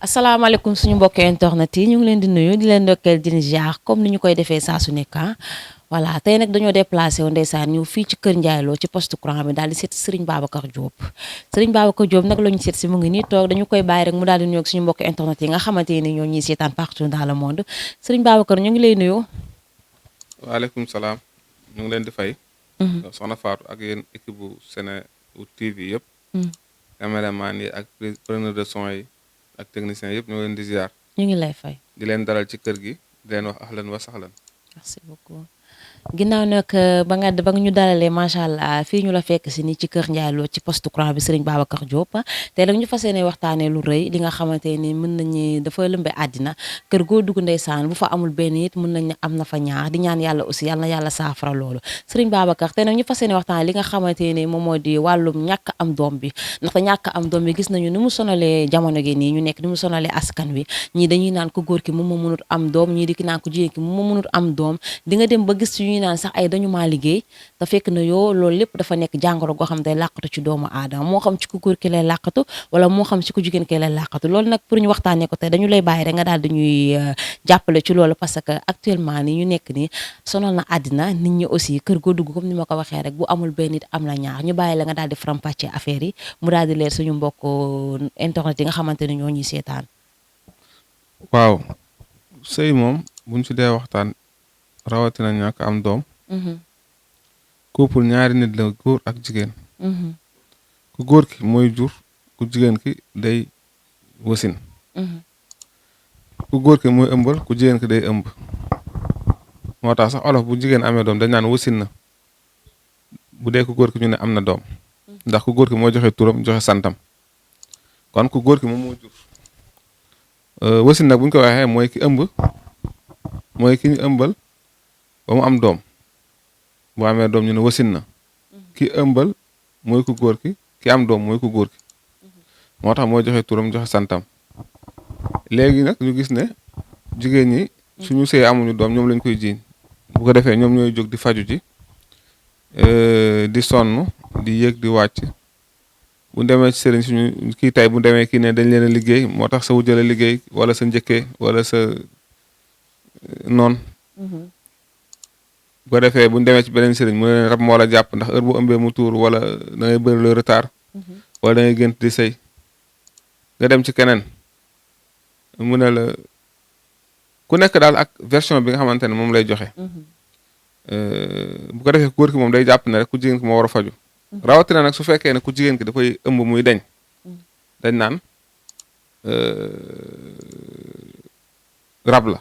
asalaamaaleykum suñu mbokk internet yi ñu ngi leen di nuyu di leen ndokkeel di leen ziar comme ni ñu koy defee saa su nekk voilà tey nag dañoo déplacé wu ndeysaan ñëw fii ci kër Ndiaye Lo ci poste courant bi daal di seet Serigne Babacar Diop Serigne Babacar Diop nag la ñu seet si mu ngi nii toog dañu koy bàyyi rek mu daal di nuyoog suñu mbokk internet yi nga xamante ni ñoo ñuy seetaan partout dans le monde Serigne Babacar ñu ngi lay nuyu. waaleykum salaam ñu ngi leen di fay. soxna Fatou ak yéen équipe bu Séné TV yëpp. caméraman yi ak preneur de son yi ak technicien yëpp ñu ngi leen di ziar. ñu ngi lay fay. di leen dalal ci kër gi di leen wax ahlan wa sahlan. merci beaucoup. ginnaaw nag ba nga ñu dalalee macha allah fii ñu la fekk si nii ci kër Ndiaye Lo ci poste courant bi Serigne Babacar Diop te nag ñu fas yéene waxtaanee lu rëy li nga xamante ni mën nañu dafa lëmbe àddina kër goo dugg ndeysaan bu fa amul benn it mën nañ ne am na fa ñaar di ñaan yàlla aussi yàlla na yàlla saafara loolu Serigne Babacar te nag ñu fas yéene waxtaanee li nga xamante ni moom moo di wàllum ñàkk am doom bi ndaxte ñàkk am doom bi gis nañu ni mu sonalee jamono gi nii ñu nekk ni mu sonalee askan wi ñii dañuy naan ko góor ki moom moo mënut am doom ñii di ki naan ko jigéen ki moom moo mënut am doom di nga dem ba gis ñuy naan sax ay dañu maa liggéey te fekk na yoo loolu lépp dafa nekk jàngoro goo xam day làqatu ci doomu aadama moo xam ci ku góor ki lay làqatu wala moo xam ci ku jigéen ki lay làqatu loolu nag pour ñu waxtaanee ko tey dañu lay bàyyi rek nga daal di ñuy jàppale ci loolu parce que actuellement ni ñu nekk ni sonal na àddina nit ñi aussi kër goo dugg comme ni ma ko waxee rek bu amul benn nit am la ñaar ñu bàyyi la nga daal di faram-pàccee affaire yi mu daal di leer suñu mbokk internet yi nga xamante ne ñoo ñuy seetaan. waaw sëy moom buñ ci dee waxtaan rawatina ñàkk am doom. couple ñaari nit la góor ak jigéen. ku góor ki mooy jur ku jigéen ki day wasin. ku góor ki mooy ëmbal ku jigéen ki day ëmb. moo tax sax olof bu jigéen amee doom dañ naan wasin na bu dee ku góor ki ñu ne am na doom. ndax ku góor ki moo joxe turam joxe santam. kon ku góor ki moom moo jur. wasin nag bu ñu ko waxee mooy ki ëmb mooy ki ñu ëmbal ba mu am doom. bu amee doom ñu ne wasin na ki ëmbal mooy ku góor ki am doom mooy ku góor ki moo tax moo joxe turam joxe santam léegi nag ñu gis ne jigéen ñi suñu sëy amuñu doom ñoom lañ koy jiiñ bu ko defee ñoom ñooy jóg di faju ji di sonn di yéeg di wàcc bu demee ci sëriñ suñu kii tey bu demee kii ne dañ leen a liggéey moo tax sa wujjale liggéey wala sa njëkkee wala sa noon bu ko defee bu ñu demee ci beneen sëriñ mu ne leen rab moo la jàpp ndax heure bu ëmbee mu tuur wala da ngay bëri le retard wala da ngay gént di sëy nga dem ci keneen mu ne la ku nekk daal ak version bi nga xamante ne moom lay joxe bu ko defee góor ki moom day jàpp ne rek ku jigéen ki moo war a faju rawatina nag su fekkee ne ku jigéen ki dafay ëmb muy dañ naan rab la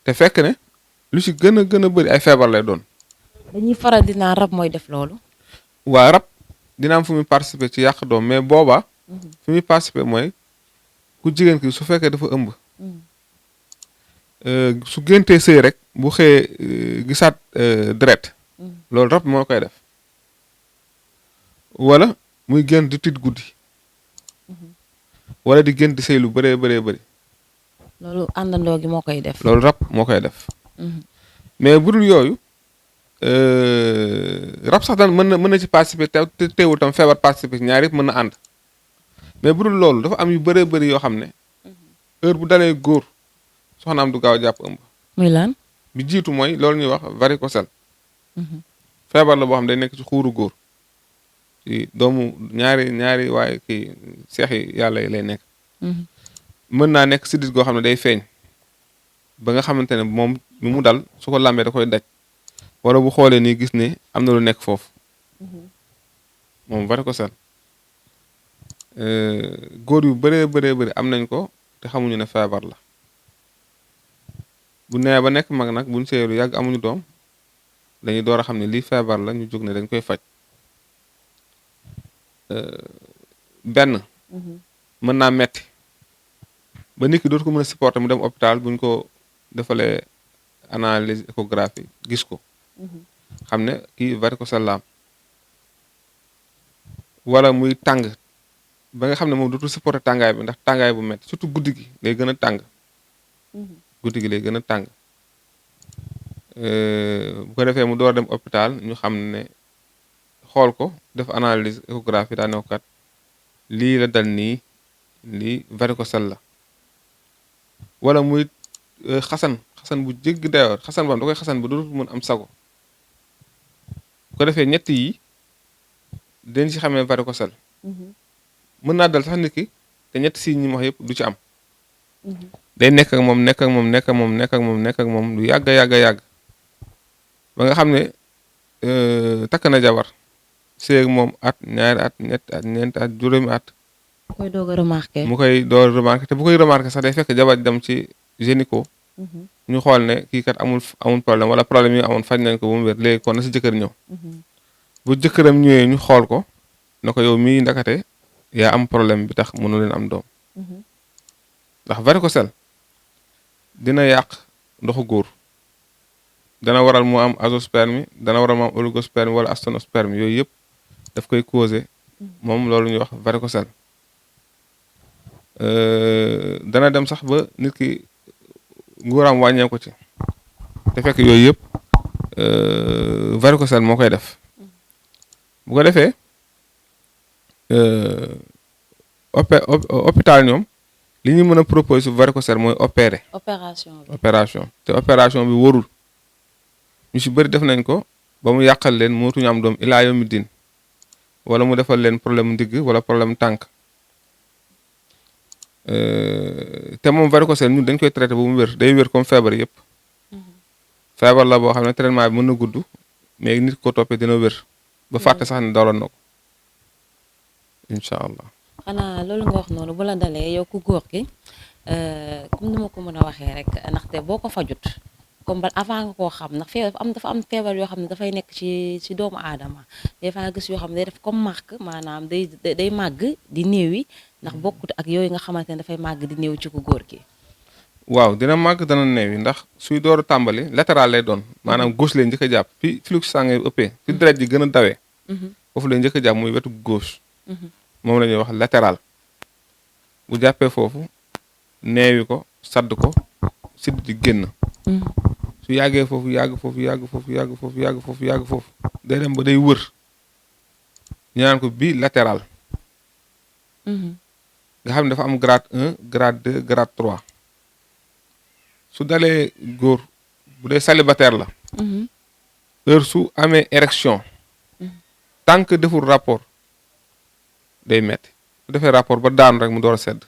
te fekk ne lu ci gën a bëri ay feebar lay doon. dañuy faral di naan rab mooy def loolu. waa rab dina am fu muy participer ci yàq doom mais booba fu muy participer mooy ku jigéen ki su fekkee dafa ëmb. su géntee sëy rek bu xëyee gisaat deret loolu rab moo koy def. wala muy gént di tiit guddi. wala di gént di sëy lu bëree bëri. loolu àndandoo gi moo koy def. loolu rab moo koy def. mais bu dul yooyu rab sax daan mën na ci participer te teewul tam feebar participer ci ñaar yëpp mën na ànd mais bu dul loolu dafa am yu bëree bëri yoo xam ne heure bu dalee góor soxnaam du gaaw a jàpp ëmb. muy lan. bi jiitu mooy loolu ñuy wax varicocèle. feebar la boo xam day nekk ci xuuru góor ci doomu ñaari waaye kii seex yi yàlla yi lay nekk. mën naa nekk sidit goo xam ne day feeñ ba nga xamante ne moom mi mu dal su ko lambee da koy daj wala bu xoolee nii gis ne am na lu nekk foofu moom varicocèle góor yu bëree am nañ ko te xamuñu ne feebar la bu nee ba nekk mag nag buñ seeylu yàgg amuñu doom dañuy door a xam ne lii feebar la ñu jóg ne dañ koy faj benn mën naa metti ba nit ki dootu ko mën a supporter mu dem hôpital buñ ko defalee analyse échographie gis ko xam ne kii varicocèle la am wala muy tàng ba nga xam ne moom dootul supporter tàngaay bi ndax tàngaay bu metti surtout guddi gi lay gën a tàng guddi gi lay gën a tàng bu ko defee mu door dem hôpital ñu xam ne xool ko def analyse échographie daa ne ko kat lii la dal nii lii varicocèle la. wala muy xasan bu jéggi dayoo xasan bam da koy xasan ba dootul mën am sago. bu ko defee ñett yi dañ ci xamee varicocèle. mën naa dal sax nit ki te ñett si ñi wax yëpp du ci am. day nekk ak moom lu yàgg ba nga xam ne takk na jabar séeg moom at ñaari at ñetti at ñeenti at juróomi at. mu koy doog a remarqué. te bu koy remarqué sax day fekk jabar dem ci gynéco. ñu xool ne kii kat amul problème wala problème yi amoon faj nañ ko ba mu wér léegi kon na si jëkkër ñëw. bu jëkkëram ñëwee ñu xool ko na ko yow mii ndakate yaa am problème bi tax mënu leen am doom. ndax varicocèle dina yàq ndoxu góor. dana waral mu am azoospermie dana waral mu am oligospermie wala asténospermie yooyu yëpp daf koy causé moom loolu ñuy wax varicocèle. dana dem sax ba nit ki nguuram wàññeeku ci te fekk yooyu yëpp varicocèle moo koy def. bu ko defee hôpital ñoom li ñu mën a proposer su varicocèle mooy opération te opération bi warul. ñu ci bëri def nañ ko ba mu yàqal leen mootuñu am doom ilaa yawmi diin wala mu defal leen problème ndigg wala problème tànk. te moom varicocèle ñun dañ koy traité ba mu wér day wér comme feebar yëpp. feebar la boo xam ne traitement bi mën na gudd mais nit ko toppee dina wér ba fàtte sax ne daloon na ko incha allah. xanaa loolu nga wax noonu bu la dalee yow ku góor ki comme ni ma ko mën a waxee rek ndaxte boo ko fajut comme avant nga koo xam ndax dafa am feebar yoo xam ne dafay nekk ci doomu aadama des fois gis yoo xam ne day def comme marque maanaam day màgg di néewi ndax bokkut ak yooyu nga xamante ne dafay màgg di néew ci ku góor ki. waaw dina màgg dana néewi ndax suy dooru tàmbali latéral lay doon maanaam gauche lay njëkk a jàpp fi flux sanguin ëppee fi deret ji gën a dawee. foofu lay njëkk a jàpp muy wetu gauche. moom la ñuy wax latéral. bu jàppee foofu neewi ko sadd ko sidd di génn. su yàggee foofu yàgg foofu day dem ba day wër ñu naan ko bilatéral. nga xam ne dafa am grade 1 grade 2 grade 3. su dalee góor bu dee célibataire la. heure su amee érection. tant que deful rapport day metti su defee rapport ba daanu rek mu door a sedd.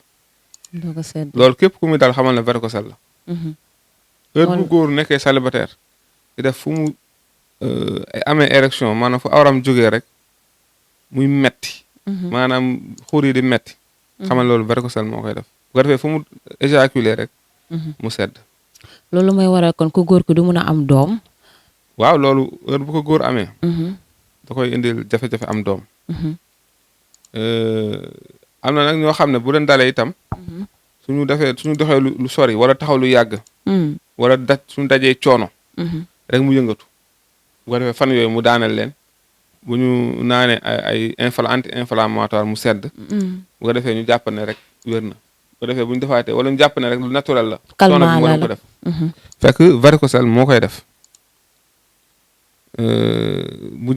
loolu képp ku muy dal xamal ne varicocèle la. heure bu góor nekkee célibataire di def fu mu amee érection maanaam fu awram jógee rek muy metti maanaam xuur yi di metti xamal loolu varicocèle moo koy def bu ko defee fu mu éjaculer rek mu sedd. loolu mooy waral kon ku góor ki du mun a am doom. waaw loolu heure bu ko góor amee da koy indil jafe-jafe am doom. am na nag ñoo xam ne bu leen dalee itam suñu doxee lu sori wala taxaw lu yàgg wala suñu dajee coono rek mu yëngatu bu ko defee fan yooyu mu daaneel leen bu ñu naanee ay anti-inflammatoire mu sedd bu ko defee ñu jàpp ne rek wér na bu ko defee bu ñu defaatee wala ñu jàpp ne rek lu naturel la coono bi moo ko def fekk varicocèle moo koy def. bu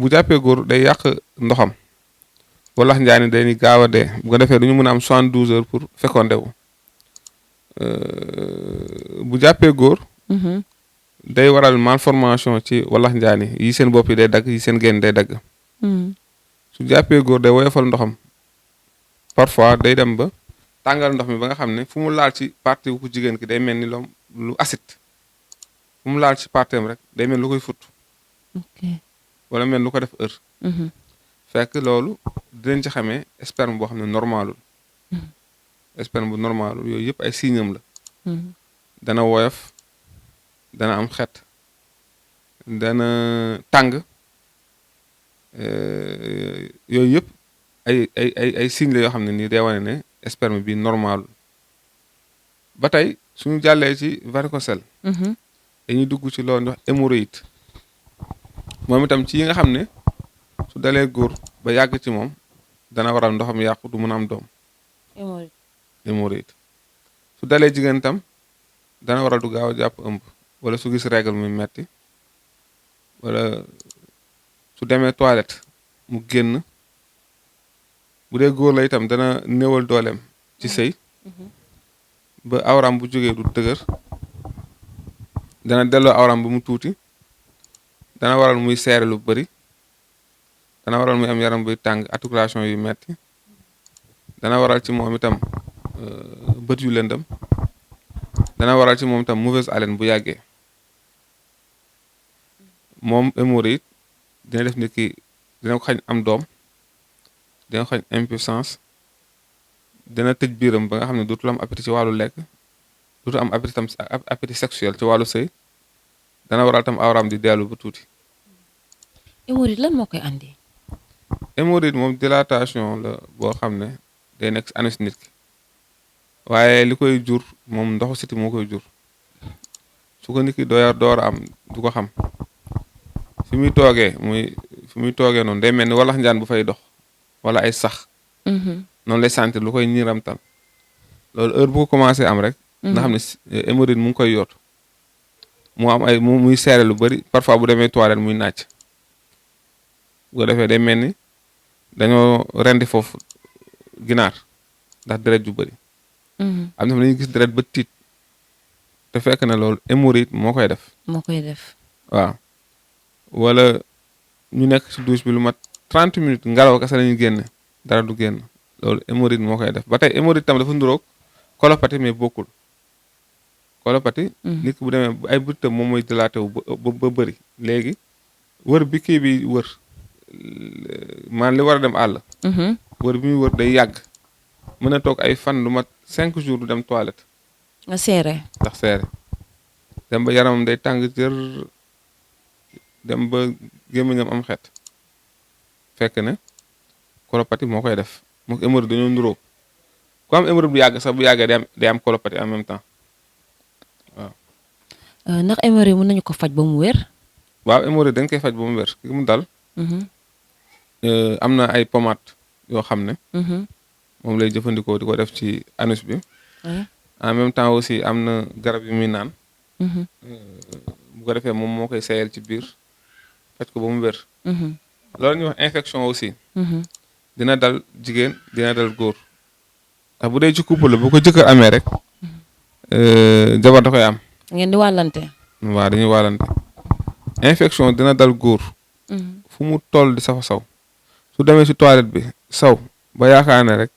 jàppee góor day yàq ndoxam walax njaani day ni gaaw a dee bu ko defee du ñu mën a am 72 heures pour fécondé wu. bu jàppee góor day waral malformation ci walax njaani yi seen bopp yi day dagg yi seen génn day dagg. su jàppee góor day woyofal ndoxam parfois day dem ba tàngal ndox mi ba nga xam ne fu mu laal ci partie wu ko jigéen ki day mel ni lu acide fu mu laal ci parteem rek day mel lu koy fut wala mel lu ko def heure. fekk loolu dinañ ci xamee sperme boo xam ne normalul. sperme bu normalul yooyu yëpp ay signam la. dana woyof dana am xet dana tàng yooyu yëpp ay signe la yoo xam ne nii day wane ne sperme bi normalul. ba tey suñu jàllee ci varicocèle. dañuy dugg ci loolu ñuy wax hémorroïde moom itam ci yi nga xam ne su dalee góor ba yàgg ci moom dana waral ndoxam yàqu du mën a am doom. hémorroïde su dalee jigéen itam dana waral du gaaw a jàpp ëmb wala su gis règle muy metti wala su demee toilette mu génn bu dee góor la itam dana néewal dooleem ci sëy ba awram bu jógee du dëgër, dana delloo awram ba mu tuuti, dana waral muy seere lu bari, dana waral muy am yaram buy tàng, articulation yu metti, dana waral ci moom itam bët yu lëndëm, dana waral ci moom itam mauvaise haleine bu yàggee. moom hémorroïde dina def nit ki, dina ko xañ am doom, dina ko xañ impuissance, dina tëj biiram ba nga xam ne dootul am appétit ci wàllu lekk, dootul am appétit tam appétit sexuel ci wàllu sëy, dana waral tam awraam di dellu ba tuuti. hémorroïde lan moo koy andi. hémorroïde moom dilatation la boo xam ne day nekk si anus nit ki, waaye li koy jur moom ndoxu siti moo koy jur. su ko nit ki door a am du ko xam, fi muy toogee noonu day mel ni walax njaan bu fay dox wala ay sax. noonu lay sentir lu koy ñiiramtal. loolu heure bu ko commencé am rek. nga xam ne hémorroïde mu ngi koy yootu. mu am muy seere lu bari, parfois bu demee toilette muy nàcc. bu ko defee day mel ni dañoo rendi foofu ginaar ndax deret ju bari. am na dañuy gis deret ba tiit, te fekk na loolu hémorroïde moo koy def. waaw. wala ñu nekk ci douche bi lu mat 30 minutes ngelaw kese la ñuy génne dara du génn, loolu hémorroïde moo koy def. ba tey hémorroïde tam dafa nduroog colopathie mais bokkul. colopathie. nit ki bu demee ay bëtam moom mooy dilaté wu ba bëri. léegi wër bi kii bi wër man li war a dem àll. wër bi muy wër day yàgg, mën a toog ay fan lu mat 5 jours du dem toilette. nga seere. ndax seere dem ba yaramam day tàng jër, dem ba gémmiñam am xet, fekk ne colopathie moo koy def. moom hémorroïde dañoo nuroo. ku am hémorroïde bu yàgg sax bu yàggee day am colopathie en même temps waaw. ndax hémorroïde mën nañu ko faj ba mu wér. waaw hémorroïde dañ koy faj ba mu wér ki mu dal. am na ay pommade yoo xam ne. moom lay jëfandikoo di ko def ci anus bi. en même temps aussi am na garab yu muy naan. bu ko defee moom moo koy seeyal ci biir faj ko ba mu wér. loolu ñuy wax infection aussi. dina dal jigéen dina dal góor. ndax bu dee ci couple la bu ko jëkkër amee rek. jabar da koy am. ngeen di wàllante. waaw dañuy wàllante. infection dina dal góor. fu mu toll di safa saw. su demee ci toilette bi saw ba yaakaar ne rek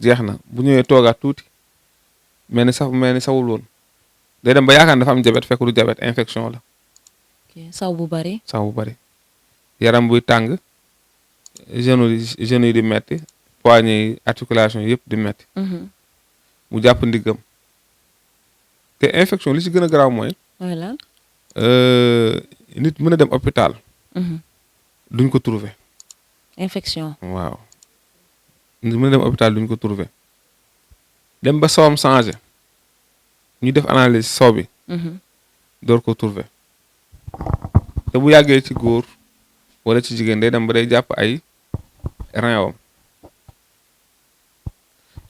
jeex na, bu ñëwee toogaat tuuti mel ni sawul woon. day dem ba yaakaar ne dafa am jabet fekk du jabet, infection la. saw bu bari. yaram buy tàng, genoux yi di metti, poignets yi, articulation yëpp di metti. mu jàpp ndiggam. te infection li ci gën a garaaw mooy. nit mën a dem hôpital. duñ ko trouver. infection. waaw. nit mën a dem hôpital duñ ko trouver. dem ba sawam changé. ñu def analyse saw bi. door ko trouver. te bu yàggee ci góor wala ci jigéen day dem ba day jàpp ay rein wam.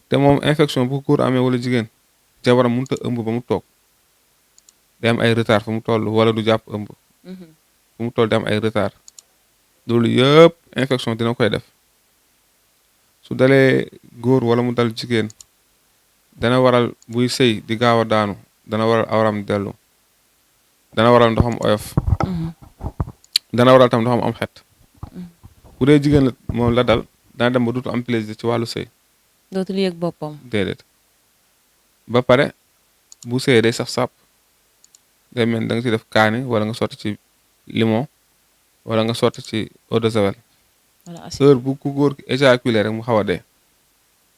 te moom infection bu góor amee wala jigéen jabaram mënut a ëmb ba mu toog. day am ay retard fu mu toll wala du jàpp ëmb. fu mu toll day am ay retard. loolu yëpp infection dina koy def. su dalee góor wala mu dal jigéen dana waral buy sëy di gaaw a daanu, dana waral awram dellu, dana waral ndoxam oyof. dana waral tam ndoxam am xet. bu dee jigéen la moom la dal dana dem ba dootu am plaisir ci wàllu sëy. dootul yëg boppam. déedéet. ba pare bu sëyee day saf sàpp. day mel ni da nga ci def kaani wala nga sotti ci limon wala nga sotti ci eau de javel. heure bu ku góor ki éjaculé rek mu xaw a dee.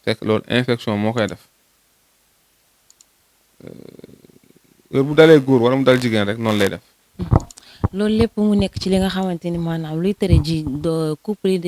fekk loolu infection moo koy def. heure bu dalee góor wala mu dal jigéen rek noonu lay def. loolu lépp mu nekk ci li nga xamante ni maanaam luy tere ji couple yi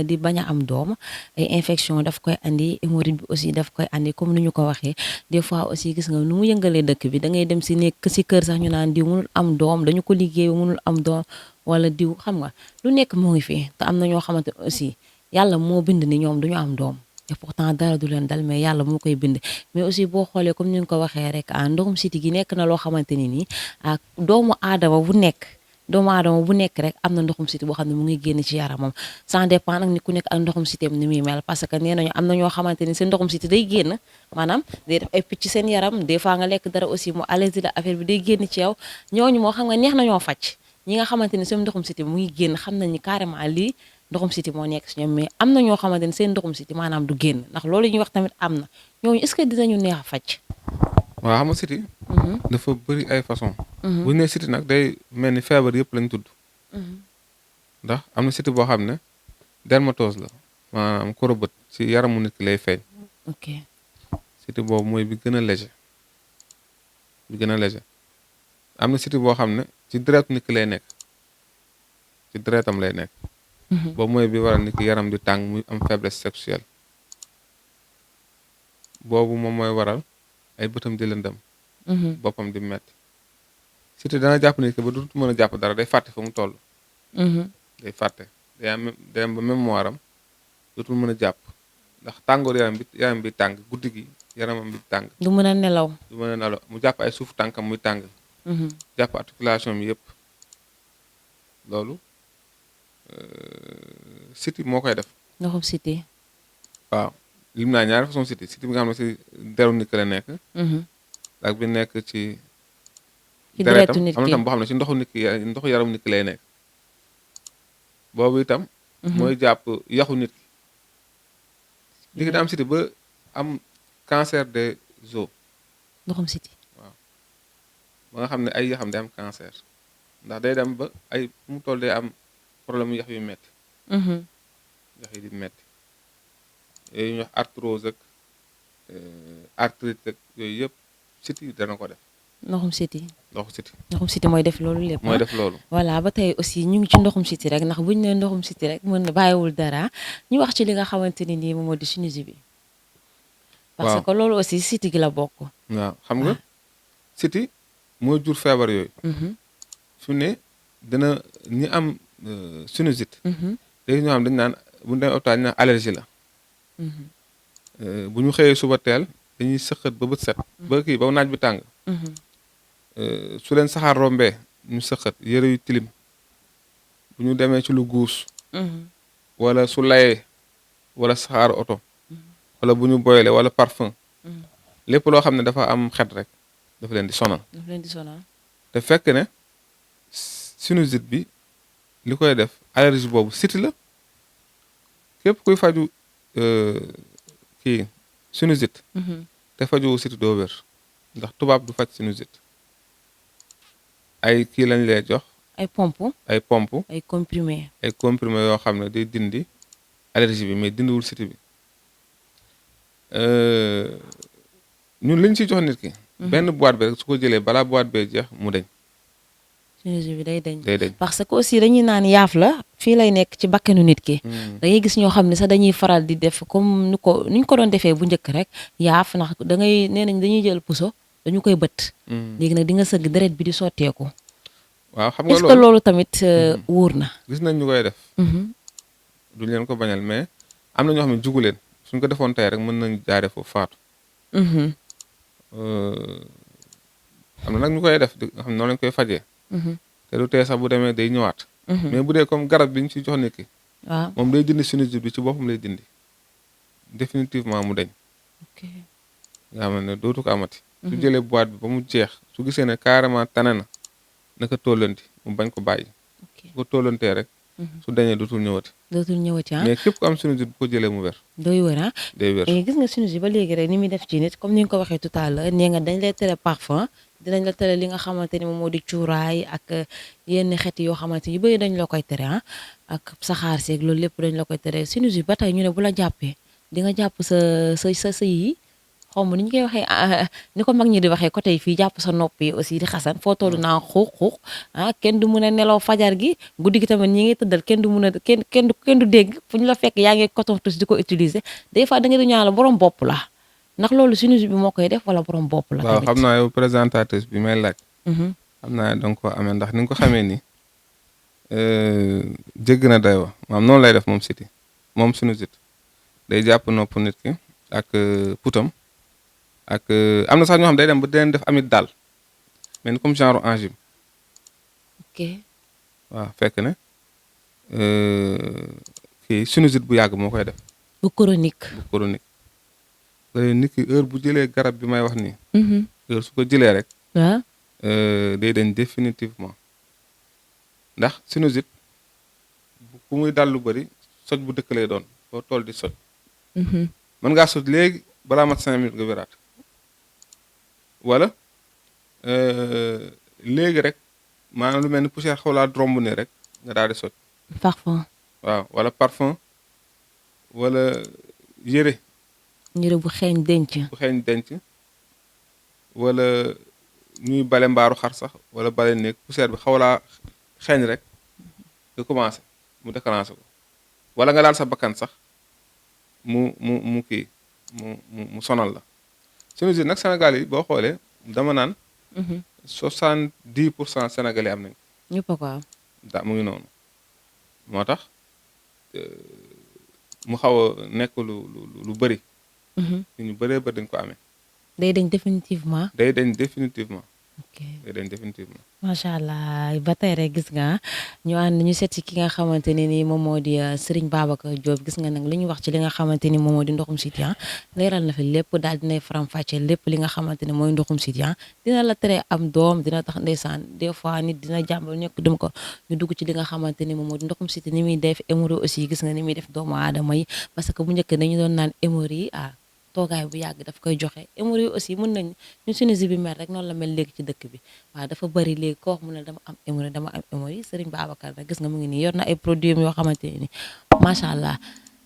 di bañ a am doom, ay infection daf koy andi, hémorroïde bi aussi daf koy andi comme ni ñu ko waxee. des fois aussi gis nga nu mu yëngalee dëkk bi da ngay dem si nekk si kër sax ñu naan diw mënul am doom, dañu ko liggéey mënul am doom, wala diw xam nga lu nekk moo ngi fi. te am na ñoo xamante aussi yàlla moo bind ni ñoom duñu am doom. et pourtant dara du leen dal, mais yàlla moo koy bind. mais aussi boo xoolee comme ni nga ko waxee rek ndoxum siti gi nekk na loo xamante ni nii ak doomu aadama bu nekk doomu aadama bu nekk rek am na ndoxum siti boo xam ne mu ngi génn ci yaramam sans dépend nag ni ku nekk ak ndoxum sitem ni muy mel parce que nee nañu am na ñoo xamante ni seen ndoxum siti day génn maanaam day def ay picc seen yaram des fois nga lekk dara aussi mu allergie la affaire bi day génn ci yow ñooñu moo xam nga neex nañoo faj ñi nga xamante ni seen ndoxum siti mu ngi génn xam nañ ni carrément lii ndoxum siti moo nekk si ñoom mais am na ñoo xamante ni seen ndoxum siti maanaam du génn ndax loolu ñuy wax tamit am na ñooñu est-ce que dinañu neex a faj. waaw xam nga siti dafa bëri ay façon bu ñu nee siti nag day mel ni feebar yëpp lañ tudd ndax am na siti boo xam ne dermatose la maanaam korobët ci yaramu nit ki lay feeñ ok siti boobu mooy bi gën a léger am na siti boo xam ne ci deretu nit ki lay nekk ci deretam lay nekk boobu mooy bi waral nit ki yaram di tàng muy am faiblesse sexuelle boobu moom mooy waral ay bëtam di lëndëm boppam di metti siti dana jàpp nit ki ba dootu mën a jàpp dara day fàtte fa mu toll day fàtte day am ba mémoire am dootul mën a jàpp ndax tàngoor yaram bi tàng guddi gi yaramam bi tàng du mën a nelaw mu jàpp ay suufu tànkam muy tàng jàpp articulation bi yëpp loolu siti moo koy def ndoxum siti waaw lim naa ñaari façon siti bi nga xam ne si deru nit ki la nekk ak bi nekk ci deretu nit ki am na tam boo xam ne si ndoxu yaramu nit ki lay nekk boobu itam mooy jàpp yaxu nit ki da am siti ba am cancer des os ndoxum siti waaw ba nga xam ne ay yaxam day am cancer ndax day dem ba ay fu mu toll day am problème yax yu metti yax yi di metti yooyu ñuy wax arthrose ak arthrite ak yooyu yëpp siti dana ko def ndoxum siti ndoxum siti mooy def loolu lépp mooy def loolu voilà ba tey aussi ñu ngi ci ndoxum siti rek ndax buñu nee ndoxum siti rek mën na bàyyiwul dara ñu wax ci li nga xamante ni nii moom moo di sinusite bi parce que loolu aussi siti gi la bokk waaw xam nga siti mooy jur feebar yooyu su ne dina ñi am sinusite léegi ñoo xam dañ naan bu ñu demee hôpital ñu naan allergie la bu ñu xëyee suba teel dañuy sëqat ba bët set ba naaj bi tàng su leen saxaar rombee ñu sëqat yëre yu tilim bu ñu demee ci lu guus wala su layee wala saxaar oto wala bu ñu boylee wala parfum lépp loo xam ne dafa am xet rek dafa leen di sonal te fekk ne sinusite bi li koy def allergie boobu siti la képp kuy faju kii sinusite te faju siti doo wér ndax tubaab du faj sinusite ay kii lañ lay jox ay pompe ay comprimé yoo xam ne day dindi allergie bi mais dindiwul siti bi ñun liñ ci jox nit ki benn boîte bi rek su ko jëlee balaa boîte bee jeex mu deñ sinusite bi day deñ parce que aussi dañuy naan yaaf la fii lay nekk ci bakkanu nit ki da ngay gis ñoo xam ne sax dañuy faral di def comme ni ñu ko doon defee bu njëkk rek yaaf ndax da ngay nee nañ dañuy jël puso dañu koy bët léegi nag di nga sëgg deret bi di sotteeku waaw xam nga est-ce que loolu tamit wóor na gis nañ ñu koy def duñ leen ko bañal mais am na ñoo xam ne jugu leen suñ ko defoon tey rek mën nañ jaare foofu faatu am na nag ñu koy def nga xam ne noonu lañ koy fajee te du tee sax bu demee day ñëwaat mais bu dee comme garab bi ñu ci jox nit ki waaw moom day dindi sinusite bi ci boppam lay dindi définitivement mu deñ nga xam ne dootu ko amati su jëlee boîte bi ba mu jeex su gisee ne carrément tane na naka tollanti mu bañ ko bàyyi su ko tollantee rek su dañee dootul ñëwati mais képp ku am sinusite bu ko jëlee mu wér day wér day wér gis nga sinusite ba léegi rek ni muy def ci nit comme ni nga ko waxee tout à l'heure nee nga dañ lay tere parfum dinañ la tere li nga xamante ni moom moo di cuuraay ak yenn xeet yoo xamante ni yu bëri dañ la koy tere ak saxaar seeg loolu lépp dañ la koy tere sinusite ba tey ñu ne bu la jàppee di nga jàpp sa yi xaw ma ni ñu koy waxee ni ko mag ñi di waxee côté yi fii jàpp sa nopp yi aussi di xasan foo toll naa xuux kenn du mun a nelaw fajar gi guddi gi tamit ñi ngi tëddal kenn du mun a kenn du dégg fu ñu la fekk yaa ngi coton-tige di ko utiliser des fois da nga di ñaan la borom bopp la ndax loolu sinusite bi moo koy def wala borom bopp la waaw xam naa yow présentatrice bi may laaj xam naa danga ko amee ndax ni nga ko xamee ni jégg na day wa maam noonu lay def moom siti moom sinusite day jàpp nopp nit ki ak putam ak am na sax ñoo xam day dem ba dinañ def amit daal mais ni comme genre angine waaw fekk ne kii sinusite bu yàgg moo koy def. bu chronique. bu chronique. nit ki heure bu jëlee garab bi may wax nii. heure su ko jëlee rek. waaw. day dañ définitivement ndax sinusite ku muy dal lu bëri soj bu dëkk lay doon foo toll di soj. mën ngaa soj léegi balaa mat 5 minutes nga wéraat wala léegi rek maanaam lu mel ni poussière xaw laa romb ne rek nga daal di soj. parfum. waaw wala parfum wala yére bu xeeñ denc. wala ñuy bale mbaaru xar sax wala bale néeg poussière bi xaw laa xeeñ rek nga commencé mu déclenché ko wala nga laal sa bakkan sax mu kii mu sonal la. sinusite nag Sénégal yi boo xoolee dama naan. 70% Sénégalais am nañ ko. ñëpp a ko am. mu ngi noonu moo tax mu xaw a nekk lu bëri. ñu bëree bëri dañ ko amee. day dañ définitivement. ok day dañ définitivement. macha allah ba tey rek gis nga ñu ànd ñu seet si ki nga xamante ne ni moom moo di Serigne Babacar Diop gis nga nag li ñu wax ci li nga xamante ni moom moo di ndoxum siti leeral na fi lépp daal dinay faram-fàcce lépp li nga xamante ne mooy ndoxum siti dina la tere am doom dina tax ndeysaan des fois nit dina jàmbal ñekk dem ko ñu dugg ci li nga xamante ni moom moo di ndoxum siti ni muy def hémorroïde aussi gis nga ni muy def doomu aadama yi parce que bu njëkk dañu doon naan hémorroïde toogaay bu yàgg daf koy joxe hémorroïde aussi mën nañ ñu sinusite bi mel rek noonu la mel léegi ci dëkk bi waaw dafa bëri léegi koo wax mu ne dama am hémorroïde Serigne Babacar nag gis nga mu ngi nii yor na ay produits yoo xamante ni macha allah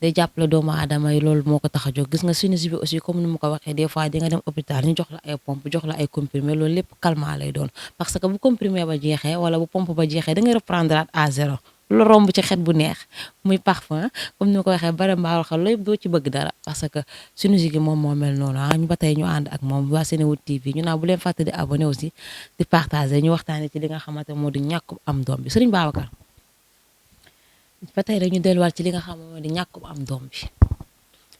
day jàppale doomu aadama yi loolu moo ko tax a jóg gis nga sinusite bi aussi comme ni mu ko waxee des fois di nga dem hôpital ñu jox la ay pompe jox la ay comprimé loolu lépp calmant lay doon parce que bu comprimé ba jeexee wala bu pompe ba jeexee da ngay reprendre à zéro lu romb ci xet bu neex muy parfum comme ni ma ko waxee bari mbaaru xel loolu yëpp doo ci bëgg dara parce que sinusite gi moom moo mel noonu ñu ba tey ñu ànd ak moom waa Senewood TV ñu naan bu leen fàtte di abonné aussi di partager ñu waxtaanee ci li nga xamante moo di ñàkk am doom bi Serigne Babacar ba tey rek ñu delluwaat ci li nga xam moo di ñàkk am doom bi.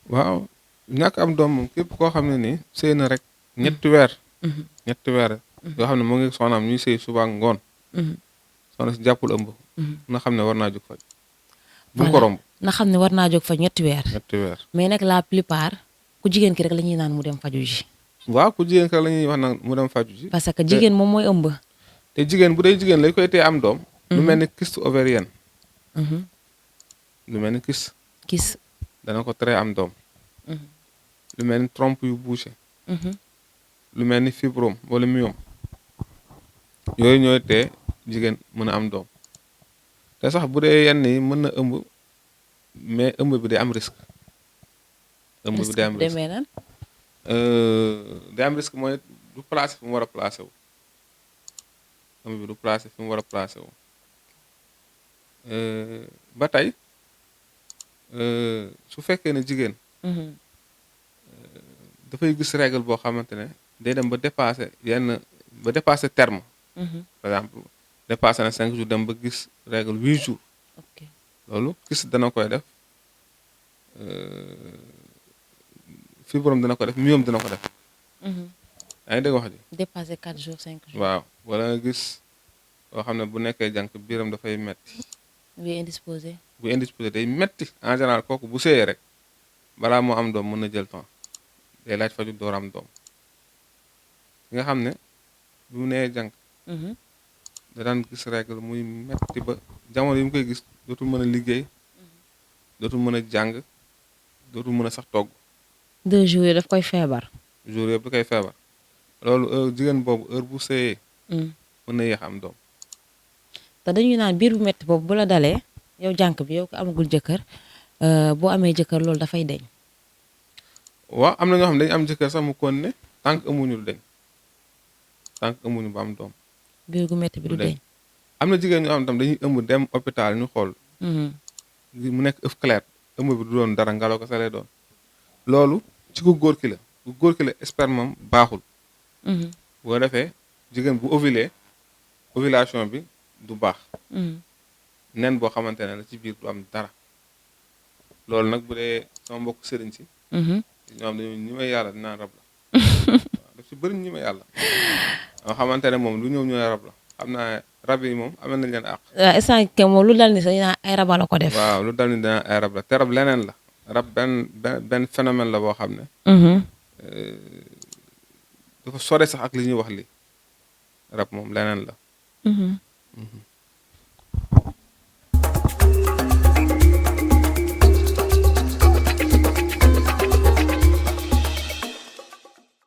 waaw ñàkk am doom moom képp koo xam ne nii sëy na rek ñetti weer. yoo xam ne moo ngi soxnaam ñuy sëy suba ak ngoon. soxna si jàppul ëmb. na xam ne war naa jóg faj. bu ko romb na xam ne war naa jóg faj ñetti weer. mais nag la plupart ku jigéen ki rek la ñuy naan mu dem faju ji. waaw ku jigéen ki rek la ñuy wax naan mu dem faju ji. parce que jigéen moom mooy ëmb. te jigéen bu dee jigéen lay koy tee am doom. lu mel ni kyste ovarienne. lu mel ni kyste. dana ko tere am doom. lu mel ni trompe yu bouché. lu mel ni fibrome wala myome. yooyu ñooy tee jigéen mën a am doom. te sax bu dee yenn yi mën na ëmb mais ëmb bi day am risque. ëmb bi day am risque day am risque mooy du placé fi mu war a placé wu. ëmb bi du placé fi mu war a placé wu. ba tey su fekkee ne jigéen. dafay gis règle boo xamante ne day dem ba dépassé terme. par exemple. dépassé na 5 jours dem ba gis règle 8 jours. loolu kyste dana koy def fibrome dana ko def myome dana ko def. yaa ngi dégg wax ji. dépassé 4 jours 5 jours. waaw wala nga gis loo xam ne bu nekkee jànk biiram dafay metti. bu indisposé day metti en général kooku bu séyee rek balaa moo am doom mën na jël temps day laaj faju door am doom. nga xam ne bu nee jànk. da daan gis règle muy metti ba jamono yi mu koy gis dootul mën a liggéey dootul mën a jàng dootul mën a sax togg. 2 jours yi daf koy feebar. jours yëpp da koy feebar loolu jigéen boobu heure bu sëyee. mën na yéex am doom. te dañuy naan biir bu metti boobu bu la dalee yow jànk bi yow ko amagul jëkkër boo amee jëkkër loolu dafay deñ. waaw am na ñoo xam ne dañu am jëkkër sax mu kon ne tant que amuñu du deñ tant que amuñu ba am doom. biir gu metti bi du deñ. am na jigéen ñoo xam tam dañuy ëmb dem hôpital ñu xool. mu nekk œuf clair ëmb bi du doon dara ngelaw ko sa lay doon. loolu ci ku góor ki la ku góor ki la sperme baaxul. boo defee jigéen bu ovulation bi du baax. nen boo xamante ne la ci biir du am dara. loolu nag bu dee sama mbokk sëriñ si. ñoo xam dañu ñi may yàlla dinaan rab la. waaw daf ci bëri ñi may yàlla. nga xamante ne moom lu ñëw ñu rab la. xam naa rab yi moom amal nañ leen àq. waaw instant que moom lu dal ni sax ay raba la ko def. waaw lu dal ni dina ay rab la te rab leneen la rab benn phénomène la boo xam ne. dafa sore sax ak li ñuy wax li rab moom leneen la.